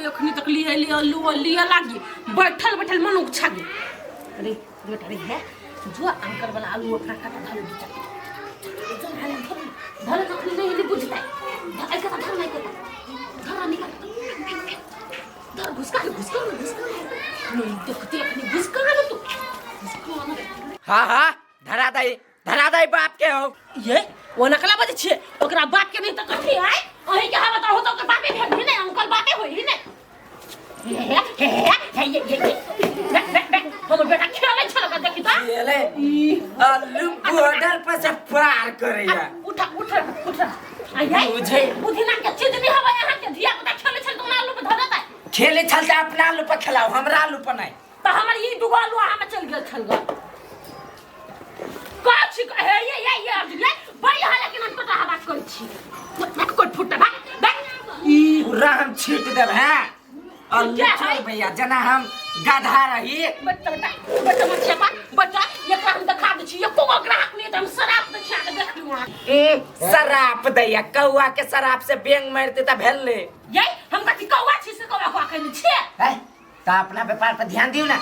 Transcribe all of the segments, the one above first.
अखनी तक लिए लिए अल्लू लिए लागी बैठल बैठल मन उछा गेल। अरे बेटा रे है जो अंकल वाला आलू अपना काटा धर दू चल जो धर धर धर अखनी नहीं नहीं बुझतै धर का धर नहीं का धर निकाल धर घुसका घुसका घुसका नहीं देखते अखनी घुसका ना तू घुसका ना। हाँ हाँ धरा दई धरा दई बाप के हो। ये वो नकला बजे छिए ओकरा बाप के नहीं त कथी है अहीं के हवा त हो त ओकर बापे भेल ही नहीं अंकल बापे होई ही नहीं। हे हे हे ये ये ये बे बे बे हमर बेटा खेलै छल ओकरा देखी त। खेले आलू बॉर्डर पर से पार करैया। उठा उठ उठ आई आई बुझे। बुद्धि नाम के चीज नहीं हवा यहाँ के धिया पुता खेलै छल त आलू पे धरत है। खेले छल त अपना आलू पर खेलाओ हमरा आलू पर नहीं। त हमर ई दुगो आलू अहाँ में चल गेल छल ग का छी हे ये ये ये अर्जुन ये बड़ी हाल के नाम कटा बात करै छी कोई फुट भाग भाग। ई पूरा हम छीट देब हैं आलू क्या है? छोड़ भैया जना हम गधा रही। बच्चा बच्चा बच्चा मछिया पा बच्चा एकरा हम देखा दै छी एको गो ग्राहक नहीं त हम शराब दै छी अहाँके देख लियौ अहाँ। शराप दैया कौआ के शराप से बेंग मारते त भेल ले। ये हम कथी कौआ छी से कौआ कौआ कहने छियै? है त अपना व्यापार पर ध्यान दियौ ना।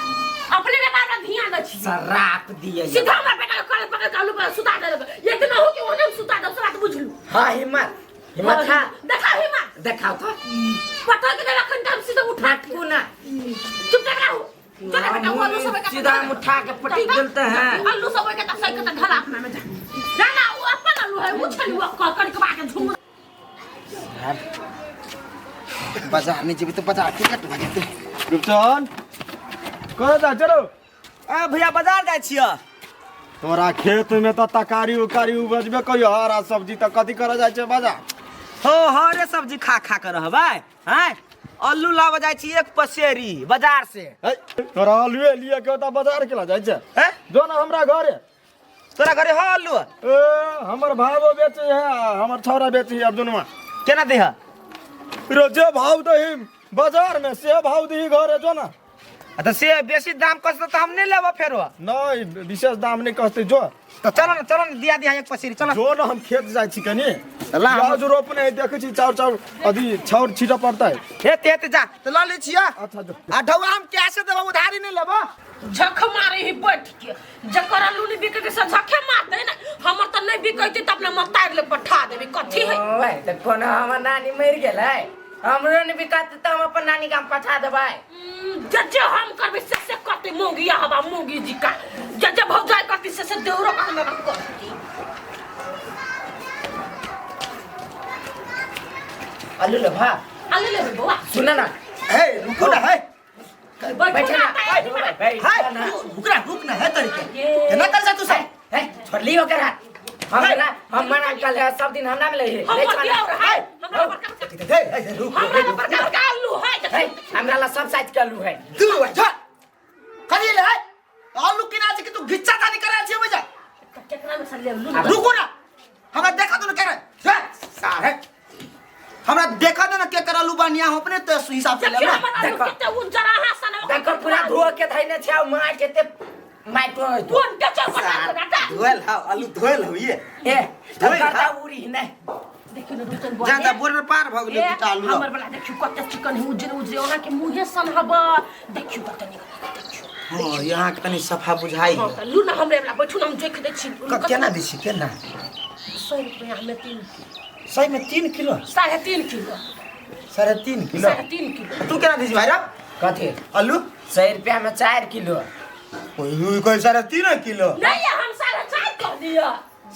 अपने व्यापार पर ध्यान दै छी। शराप दिए सीधा हमरा बेटा के कल पकड़ के आलू पर सुता देलक एक दिन हो कि ओने हम सुता देब से बात बुझलू। हाँ हिम्मत हिम्मत हाँ देखाओ हिम्मत देखाओ तो पता के देला खन हम सीधा उठा पटकू ना चुप रहो चल बेटा वो आलू सब सीधा हम उठा के पटक देते हैं। आलू सब के तब सही के ढला अपना में जा ना ना वो अपन आलू है वो छलू कर कर के बाके झूम। यार बाजार नहीं जेबे तो बाजार के कट भऽ जेतै। रुपचन कहाँ जा चलो। आ भैया बाजार जाइ छियै। तोरा खेत में तो तरकारी उकारी उपजबे करियो हरा सब्जी त कथी करे जाइ छै बाजार? हो हरे सब्जी खा खा के रहबै हैं। आलू लाबऽ जाइ छी एक पसेरी बाजार से। है, तोरा आलूए लिए के ओतऽ बाजार केला जाइ छै? हैं? जो ना हमरा घरे। तोरा घरे हो आलू? ए हमर भावो बेचे है आ हमर छौरा बेचे है अर्जुनवा। केना दे है? रे जे भाव दही बाजार में से भाव दही घरे जो ना। आ त से बेसी दाम कसतै त हम नहीं लेबो फेरो। नहीं विशेष दाम नहीं कसतै जो। त चलो न चलो न दिया दिया एक पसेरी चलो। जो न हम खेत जाइ छी कनी। ला हम- प्याज रोपने है देखै छी चाउर चाउर अथी छाउर छीटऽ पड़तै। हेते हेते जा त ल लै छियै। अच्छा जो। आ ढौआ हम कैसे देबो उधारी नहीं लेबो। झख मारे ही बैठ के जकर आलू नहीं बिकते से झखे मारते ना हमर त नहीं बिकते त अपना मतार ले पठा देबे कथी है। ओए त कोनो हमर नानी मरि गेलै हमरो नहीं बिकत त हम अपन नानी गाम पठा देबै। जे जे हम करबै से से करते मोगी हवा मोगी जी का जे जे भौजाई करती से से देवरो का हमरा करती। आलू ले भा। आलू ले बौआ। सुन ना। हे रुको ना हे बैठो ना हे ना। रुक ना रुक ना है तरीके केना कर जा तू सब? हे छोड़ली ओकर हाथ। हमरा हमर अंकल है सब दिन हमरा में लही हम दिया और है हमरा बड़का बड़का हे हे रुक हमरा बड़का बड़का आलू है। हे हमरा ला सब साइज के आलू है। दू जा कथी ले है आलू किना छै कि तू घिच्चा तानी करै छियै बजा। केकरा में से ले लू? रुको ना हमरा देखा दो ना केना हे सार है हमरा देखा दो ना के कर आलू बनिया हो अपने तो हिसाब से देखियो लेब ना। हमर आलू देखो। कते उज्जर अहाँ सन देखो पूरा धो के धइने छै मार के ते माइटो कोन के चौपटा सार, बेटा धोएल हौ आलू धोएल हौ ये ए धोएल करता हौ। उरी नहीं। देखियो न दुतन बुआ जा जा बोर्डर पार भ गेलै ए, दूटा आलू हमर वाला देखियो कते चिकन है उजरे उजरे ओना के मुंहे सन हब देखियो कते निक देखियो। हां यहाँ के तनी सफा बुझाई हां त लू ना हमरे वाला बैठू ना हम जोख दै छी। केना दै छी केना? 100 रुपया में 3 सही में 3 किलो? 3.5 किलो। 3.5 किलो? 3.5 किलो। तू केना दै छी भाई रे? कथी? आलू? 100 रुपया में 4 किलो। ओए कोई 3.5 किलो? नहीं हम 4.5 कह दिया।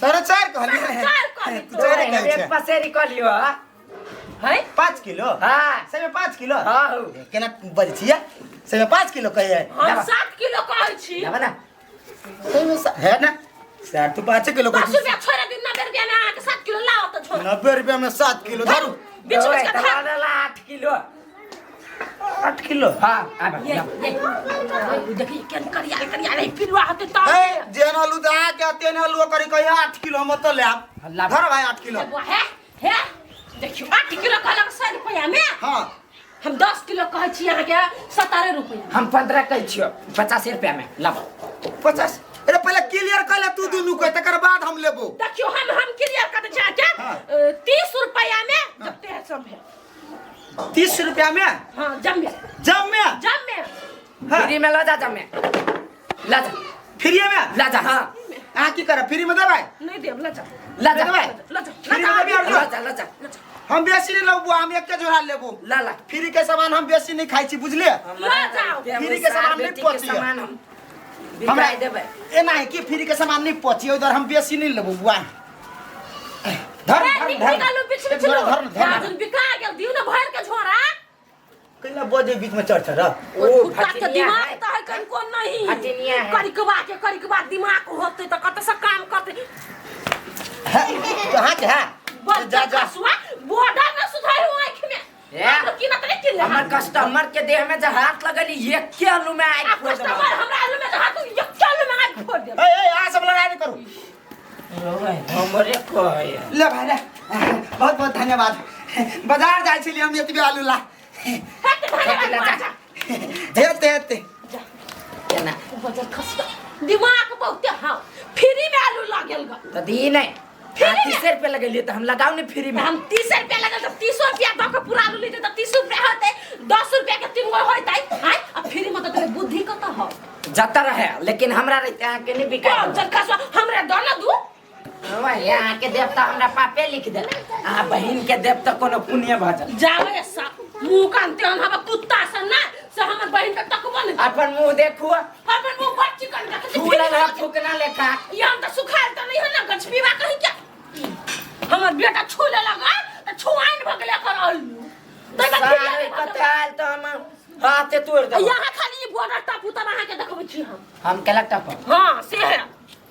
4.5 कहलिए। 4.5 कहलिए। तू चारे कहै एक छै। पसेरी कहलियो है? 5 किलो? हां। सही में 5 किलो? हां हो। केना बजै छियै? सही में 5 किलो कहै। हम 7 किलो कहै छी। लेबा ना। सही में है ना? सर तू 5 किलो 5 रुपया छोड़ दिन 90 रुपया में अहाँ के 7 किलो लाओ त छोड़। 90 रुपया में 7 किलो धरू। बीच बीच के खा। 8 किलो। 8 किलो? हां आब ये ये देखी केन करिया करिया रे पिलुआ होते त। ए जेन आलू दा के तेन आलू करी कहि 8 किलो हम त लेब। धर भाई 8 किलो। हे हे देखियो 8 किलो कहलक 100 रुपया में। हां हम 10 किलो कहै छी अहाँ के 17 रुपया। हम 15 कहै छियो 50 रुपया में लाब। 50? अरे पहले क्लियर कर ले तू दुनू के तकर बाद हम लेबो। देखियो हम क्लियर कर दै छी अहाँ के 30 रुपया में जते है सब है। 30 रुपया में? हाँ, जमे। जमे? जमे। हाँ। फ्री में ल जा, जमे ल जा। फ्री में? ल जा, हाँ। अहाँ की करब, फ्री में देबै? नहीं देब, ल जा। ल जा। देबै? ल जा। फ्री में देबै? ल जा, ल जा। हम बेसी नहीं लेबू, हम एके जोड़ा लेबू। ल ल। फ्री के सामान हम बेसी नहीं खाइ छी, बुझलिए? ल जाओ। फ्री के सामान नहीं बेटी के पचिए। सामान हम हमरा बिकाइ देबै। एना है कि फ्री के सामान नहीं पचिए, उधर हम बेसी नहीं लेबू बुआ। धर ए, धर निक धर। निक आलू बिछ बिछ धर लो। धर धर। राजन बिका गेल, दियौ ने भरि के झोरा। कैला बजे बीच में चढ़ चढ़। ओ कुत्ता के फटिनिया दिमाग है। तऽ है कनिको नहीं। फटिनिया है। करिकबा के करिकबा दिमाग होतै तऽ कतऽ से काम करतै। कहाँ के है? बस जा जा। कसुआ बॉर्डर न सुधाई हो आँखि में। ए। तो की न तने की ले। हमर कस्टमर के देह में जे हाथ लगली एके आलू में आगि आ फोड़ देबै। कस्टमर हमरा आलू में हाथ एके आलू में आगि फोड़ देबै। ए ए, अहाँ सब लड़ाई नहीं करू। हमरे कहै। ले भाई ले, बहुत बहुत धन्यवाद। बाजार जाइ छलियै हम एतबे आलू ला। हेते धन्यवाद। ला जा। जा। हेते हेते। केना? बजर खसुआ दिमाग बहुते। हाँ, फ्री में आलू लागल ग। तऽ दी नहि। फ्री में? 30 रुपया लगेलियै तऽ हम लगाउ ने फ्री में। हम 30 रुपया लगल तऽ 30 रुपया दऽ के पूरा आलू लेतै तऽ 30 रुपया होतै, 10 रुपया के तीन गो होतै। आँय, आ फ्री में तऽ तोरे बुद्धि कतऽ हौ? जतऽ रहे, लेकिन हमरा रहिते अहाँके नहि बिकाइ। बजर खसुआ, हमरा दऽ ने दू। अहाँके देव तऽ हमरा पापे लिख देलक, अहाँ बहिन के देव तऽ कोनो पुण्य भऽ जायत। जावे सा मुंह कान तेहन हवा कुत्ता सन ना से हमर बहिन के तकबो नहि। अपन मुंह देखू। अपन मुंह बड़ चिकन देखै छी। फूलल है फूकना लेखा। ये हम तऽ सुखायल तऽ नहि है ना, गछपीबा कहीं क्या। हमर बेटा छू लेलक तऽ छुआइन भऽ गेलै एकर आलू। तै में सारे फिरिया नहि भऽ कते आयल तऽ हम हाथे तोड़ि गेल। देब। यहाँ खाली ई बॉर्डर टपू तब अहाँके देखबै छी हम। हम केलक टप? हाँ, से है।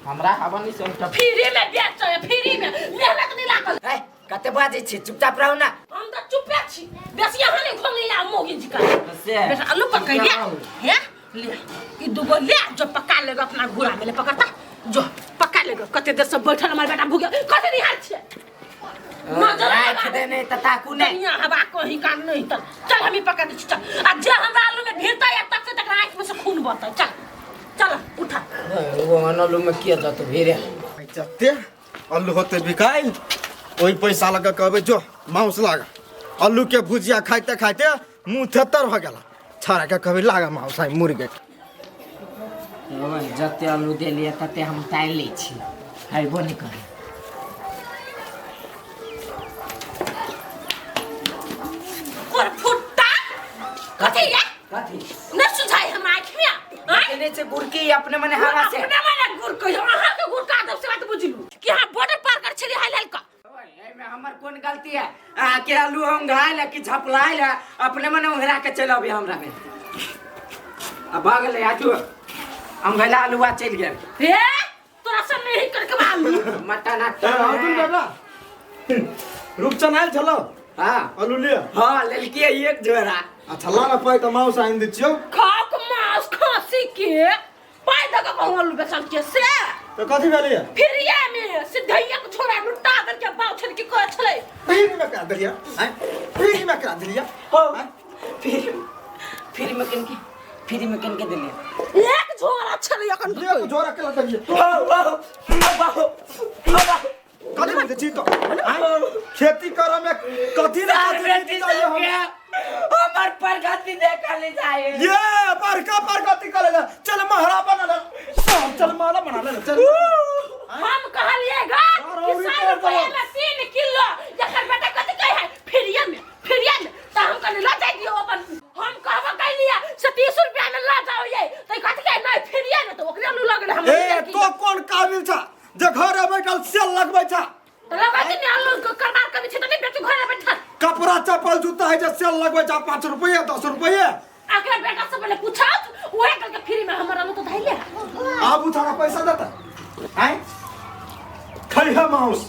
हमरा हवा नहि से हम टप। फ्री में बेच, फ्री में, मेहनत नहीं लागल। ए, कते बाजै छी, चुपचाप रहू ना। हम तऽ चुपे छी, बेसी अहाँ नहीं घोंगैया मोगी जी का। से बेटा आलू पकैया हे, ले ई दूगो ले जो पका लेगा अपना घोड़ा में ले पकड़ता जो पका लेगा। कते देर से बैठल हमर बेटा भूखे कते निहार छियै नजर राखि लगा दे नहि तऽ ताकू नहि। कनिया हवा कहीं कान नहीं तल। चल, हम ही पका दै छी, चल। आ जे हमरा आलू में भिड़तै या तकतै तकरा आँखि में से खून बहतै। चल चल, उठा। ओ आलू में किया जतो भीरे? जते आलू होते बिकाइल, ओहि पैसा लऽ कऽ कहबै जो मांस लाग। आलू के भुजिया खाइते खाइते मुँह थेतर भऽ गेल। छाड़ा के कहबै लाग मांस आइ मुर्गे के। जते आलू देलियै तते हम तारि लै छी, अयबो नहि करै। कोर फुट्टा कथी ये? कथी? नहीं सुझाई हमरा आँखि में, आँय? नहि छै गुड़की अपने मने हवा से। अपने मने गुड़ कहियो, अहाँके गुड़ का देब से बात बुझलू कि अहाँ बॉर्डर पार कर छलियै हाल हाल कऽ। एहिमे हमर कोन गलती है? अहाँके आलू हम घायल है कि झपलायल है, अपने मने उंघरा के चलि अबियै हमरा में। आ भऽ गेलै, आजू हम घैला आलूआ चलि गेल। हे, तोरा से नहीं करके आलू मटन आ अर्जुन दादा, रूपचन आयल छलौ? हाँ। आलू लिअ। हाँ, लेलकियै एक झोरा। अच्छा, ला ना पाइ तऽ मांस आनि दै छियौ। खाक मांस खांसी के पाइ दऽ कऽ कहूँ आलू बेचल के से। तऽ कथी भेलैया? फिरिया में सिधैया के छोड़ा लुटा देल के बाउ छल की कहै छलै। फ्री में करा देलिया, आँय? फ्री में करा देलिया? हो, फिर में किनके, फ्री में किनके देलियै? एक झोरा छलै अखन। एक झोरा केला देलियै? हो हो हो हो। कथी बुझै छी तो, आँय? खेती करऽ में कथी ने सार कथी बेटी नीति चाहिए सबके हम हमर प्रगति देखल जाय। ये बड़का प्रगति करे ले, चल महरा बना ले, चल महरा बना ले, चल। हम कहलिए गा और कि औरी 100 तोड़ रुपया देबो। में 3 किलो। जखन बेटा कथी कहै है फिरिया में, फिरिया में तऽ हम कहलिए लऽ जाय दियौ अपन। हम कहबो कैलिए से 30 रुपया में लऽ जाओ ये, तऽ कथी कहै नहीं फिरिया में, तऽ ओकरे आलू लगलै हम। ए, तो कोन काबिल छा जे घरे बैठल सेल लगबै छा? लगै छै ने आलू के कारोबार करै छै तऽ नहि बेचू घरे बैठल? कपड़ा चप्पल जूता है जे सेल लगबै छा 5 रुपये 10 रुपये। आखिर बेटा से पहले पूछत, ओहे करके फ्री में हमर आलू तो धैले। आबू थारा पैसा देता, आँय? खैहे माउस,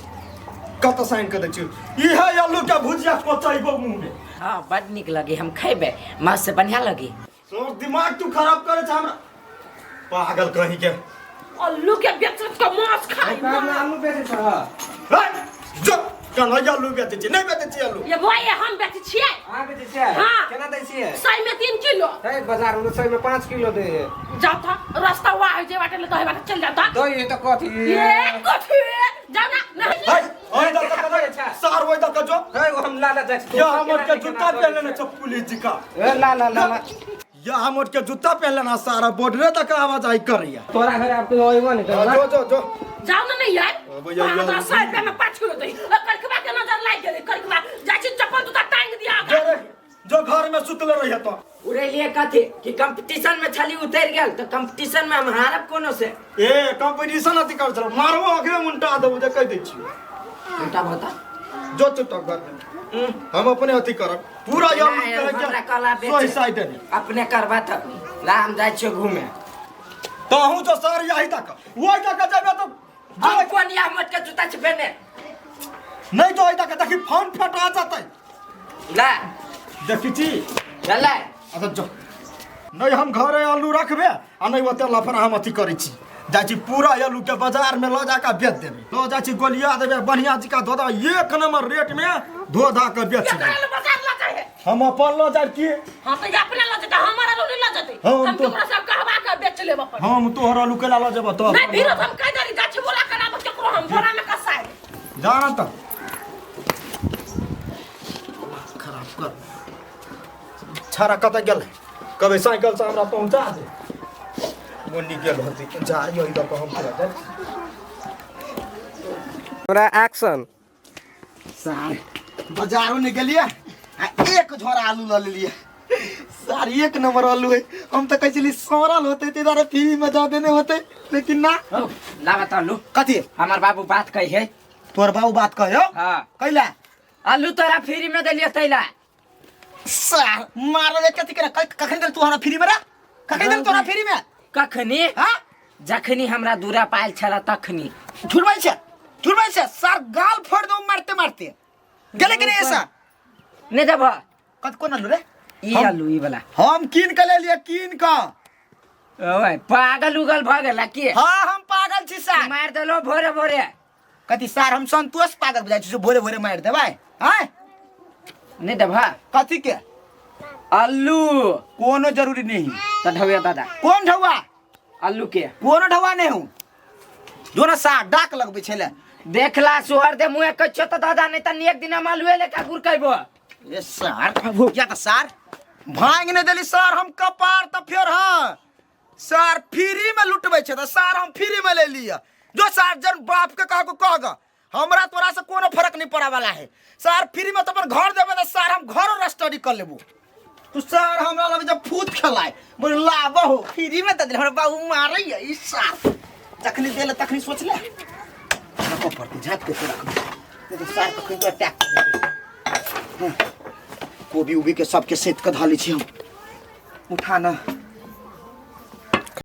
कतऽ साइन कऽ दै छियौ? इहे आलू के भुजिया कोचैबो मुँह में। हाँ, बड नीक लगे, हम खेबै, माछ से बढ़िया लगे। सोच दिमाग तू खराब करे छ हमरा, पागल कहीं के। आलू के बेच के माछ खाई। आलू बेचै छ? हे, जो कन्हैया आलू बेचै छी? नहि बेचै छी आलू। ये भाई, हम बेचै छियै। अहाँ बेचै छियै? हाँ। केना दै छियै? 100 में 3 किलो। है, बाजार में 100 में 5 किलो दै है। जाओ था रास्ता हुआ है जे बाटे ले तो है बाटे चल जाता। दै है तऽ कथी? ये कथी, जाओ ना नहीं। है, ओइ दऽ के सार ओइ दऽ के जो। हे हम लाला जाइ छी। या हमर के जूता पहन लेने छ पुलिस जी का। ए ला ला ला ला। या हमर के जूता पहन लेना सारा बॉर्डरे तक आवाजाही करैया। तोरा घर आब कोई अइबो नहीं करबा। जो जो जो जाओ ना नहीं यार। भैया, हाँ, यार। तो 100 रुपया में 5 किलो दही। करकबा के नजर लाग गेलै, करकबा। जाइ छी चप्पल जूता टांग दिया जो रे, जो घर में सुतले रहिए तो। उड़ेलिए कथी कि कंपटीशन में छली उतर गेल तो कंपटीशन में हम हारब कोनो से। ए कंपटीशन अथी कर छल मारबो अखरे उल्टा देबो जे कहि दै छियो। उल्टा बता। जो चुप घर में हम अपने अथी करब पूरा यार नहीं, हमरा कला बेचे। सो हिस्सा देने अपने करबा तब ला हम जाइ छियो घूमे। तो हूं तो सर यही तक वही तक जेबे तो हम कोन या मत के जूता छपेने नहीं तो तक देखी फोन फटा जाते ला देखी छी चल अच्छा जो नहीं हम घरे आलू रखबे आ नहीं ओते लफड़ा हम अथी करै छी जाइ छी पूरा आलू के बाजार में ल जाके बेच देबे ल जाइ छी गोलिया देबे बढ़िया जिका धो देबे एक नंबर रेट में धो धा के बेच देबे। बाजार ल जाए है हम अपन ल जाए की। हां तो अपने ल जेते हमारा आलू नहीं ल जेते। हम हम तोरा सब कहवा के बेच लेब अपन। हम तोहर आलू केला ल जेब तो नहीं भीरो हम कह देरी जा छी बोला कराब केकरो हम बोरा में कसाए जा ना त खराब कर छारा कत गेल कभी साइकिल से हमरा पहुंचा दे मुन्नी गेल होती जा यही दऽ हम पूरा जाय। हमरा एक्शन सार बाजारो नहीं गेलिए आ एक झोरा आलू ल लेलिए सार एक नंबर आलू है। हम तो कहै छली सड़ल होते ते दारा फ्री में दऽ देने होते लेकिन ना। ला बता आलू कथी हमर बाबू बात कही है। तोर बाबू बात कहियो? हां कैला आलू तोरा फ्री में देलिए तैला सार मारल कथी करे कखन देल तू हमरा फ्री में रे कखन देल तोरा फ्री में कखनी? हां जखनी हमरा दूरा पायल छला तखनी। झूठ छै झूठ छै सार गाल फोड़ दो मारते मारते गेले कि नहीं ऐसा नहीं देब कत कोन आलू रे? ई आलू ई वाला हम कीन के ले लिए कीन के। ओए पागल उगल भ गेला की? हां हम पागल छी सार। मार देलो भोरे भोरे। कथी सार हम संतोष पागल बुझाइ छी भोरे भोरे मार देबै हां नहीं देब कथी के आलू? कोनो जरूरी नहीं त ढौआ दादा। कोन ढौआ? आलू के कोनो ढौआ नहीं हूं जो ना सार डाक लगबै छले देखला सोहर दे मुए कच्छो त दादा नहीं त एक दिन हम आलूए लेखा गुरकैबो। ए सार क्या त सार भांग ने देली सार हम कपार त फेर हां सार फ्री में लुटबै छै त सार हम फ्री में ले लिया जो सार जन बाप के कह को कह हमरा तोरा से कोनो फर्क नहीं पड़े वाला है सार फ्री में तो अपन घर देबे त सार हम घरो रस्टडी कर लेबो। तू सार हमरा लग जब फूत खेलाय बोल लाबो हो फ्री में त देले हमरा बाबू मारै ई सार जखनी देले तखनी सोच ले रखो पड़ती झाँक के रख नहीं तो सार कखनी तो अटैक कर देतै। कोबी उबी के सबके सेत के धऽ लै छी हम उठा न